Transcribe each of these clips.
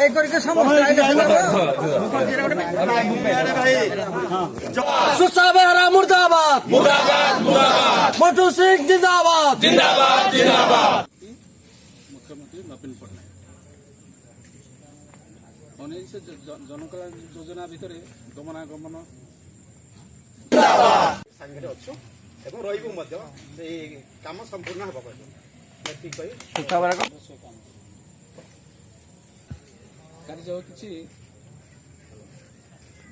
এই କରିକି ସମସ୍ତେ ସୁଶା ବେହେରା ମୁର୍ଦାବାଦ, ମଣ୍ଟୁ ସିଂ ଜିନ୍ଦାବାଦ। ମୁଖ୍ୟମନ୍ତ୍ରୀ ନବୀନ ପଟ୍ଟନାୟକ ଅନେକ ସେ ଜନକଲ୍ୟାଣ ଯୋଜନା ଭିତରେ ଗମନାଗମନ ସାଙ୍ଗରେ ଅଛୁ ଏବଂ ରହିବୁ ମଧ୍ୟ। ସେଇ କାମ ସମ୍ପୂର୍ଣ୍ଣ ହେବ ପର୍ଯ୍ୟନ୍ତ, ଏତିକି କହି। କାର୍ଯ୍ୟ କିଛି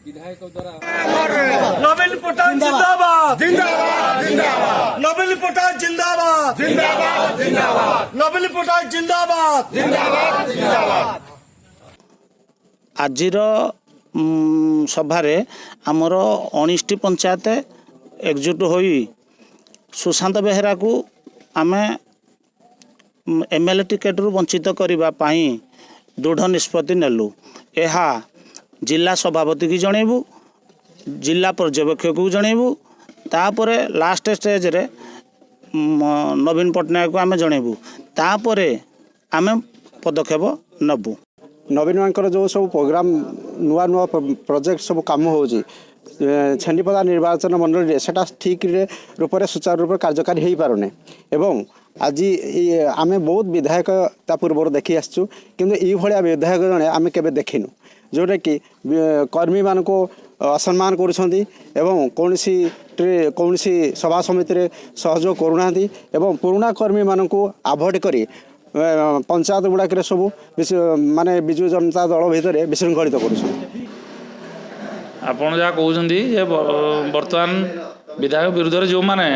ବିଧାୟକ ଦ୍ୱାରା। ନବୀନ ପଟ୍ଟନାୟକ ଜିନ୍ଦାବାଦ, ନବୀନ ପଟ୍ଟନାୟକ ଜିନ୍ଦାବାଦ, ନବୀନ ପଟ୍ଟନାୟକ ଜିନ୍ଦାବାଦ। ଆଜିର ସଭାରେ ଆମର 19ଟି ପଞ୍ଚାୟତ ଏକଜୁଟ ହୋଇ ସୁଶାନ୍ତ ବେହେରାକୁ ଆମେ ଏମ୍ଏଲ୍ଏ ଟିକେଟରୁ ବଞ୍ଚିତ କରିବା ପାଇଁ ଦୃଢ଼ ନିଷ୍ପତ୍ତି ନେଲୁ। ଏହା ଜିଲ୍ଲା ସଭାପତିକି ଜଣେଇବୁ, ଜିଲ୍ଲା ପର୍ଯ୍ୟବେକ୍ଷକକୁ ଜଣେଇବୁ, ତାପରେ ଲାଷ୍ଟ ଷ୍ଟେଜରେ ନବୀନ ପଟ୍ଟନାୟକକୁ ଆମେ ଜଣେଇବୁ। ତାପରେ ଆମେ ପଦକ୍ଷେପ ନେବୁ। ନବୀନ ବାବୁଙ୍କର ଯେଉଁ ସବୁ ପ୍ରୋଗ୍ରାମ, ନୂଆ ନୂଆ ପ୍ରୋଜେକ୍ଟ ସବୁ କାମ ହେଉଛି ଛେଣ୍ଡିପଦା ନିର୍ବାଚନ ମଣ୍ଡଳୀରେ, ସେଟା ଠିକ୍ରେ ରୂପରେ ସୁଚାରୁ ରୂପରେ କାର୍ଯ୍ୟକାରୀ ହୋଇପାରୁନି। ଏବଂ ଆଜି ଆମେ ବହୁତ ବିଧାୟକ ତା ପୂର୍ବରୁ ଦେଖି ଆସିଛୁ, କିନ୍ତୁ ଏଇଭଳିଆ ବିଧାୟକ ଜଣେ ଆମେ କେବେ ଦେଖିନୁ, ଯେଉଁଟାକି କର୍ମୀମାନଙ୍କୁ ଅସମ୍ମାନ କରୁଛନ୍ତି ଏବଂ କୌଣସି ସଭା ସମିତିରେ ସହଯୋଗ କରୁନାହାନ୍ତି ଏବଂ ପୁରୁଣା କର୍ମୀମାନଙ୍କୁ ଆଭଏଡ଼ କରି ପଞ୍ଚାୟତ ଗୁଡ଼ାକରେ ସବୁ ମାନେ ବିଜୁ ଜନତା ଦଳ ଭିତରେ ବିଶୃଙ୍ଖଳିତ କରୁଛନ୍ତି। ଆପଣ ଯାହା କହୁଛନ୍ତି ଯେ ବର୍ତ୍ତମାନ ବିଧାୟକ ବିରୁଦ୍ଧରେ ଯେଉଁମାନେ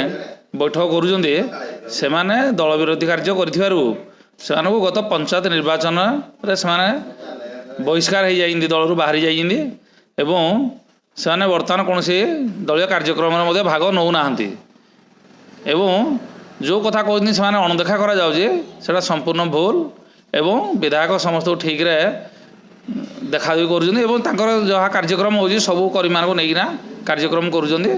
ବୈଠକ କରୁଛନ୍ତି, ସେମାନେ ଦଳ ବିରୋଧୀ କାର୍ଯ୍ୟ କରିଥିବାରୁ ସେମାନଙ୍କୁ ଗତ ପଞ୍ଚାୟତ ନିର୍ବାଚନରେ ସେମାନେ ବହିଷ୍କାର ହେଇଯାଇଛନ୍ତି, ଦଳରୁ ବାହାରି ଯାଇଛନ୍ତି ଏବଂ ସେମାନେ ବର୍ତ୍ତମାନ କୌଣସି ଦଳୀୟ କାର୍ଯ୍ୟକ୍ରମରେ ମଧ୍ୟ ଭାଗ ନେଉନାହାନ୍ତି। ଏବଂ ଯେଉଁ କଥା କହୁଛନ୍ତି ସେମାନେ ଅଣଦେଖା କରାଯାଉଛି, ସେଇଟା ସମ୍ପୂର୍ଣ୍ଣ ଭୁଲ। ଏବଂ ବିଧାୟକ ସମସ୍ତଙ୍କୁ ଠିକରେ ଦେଖାଦେଖି କରୁଛନ୍ତି ଏବଂ ତାଙ୍କର ଯାହା କାର୍ଯ୍ୟକ୍ରମ ହେଉଛି, ସବୁ କର୍ମୀମାନଙ୍କୁ ନେଇକିନା କାର୍ଯ୍ୟକ୍ରମ କରୁଛନ୍ତି।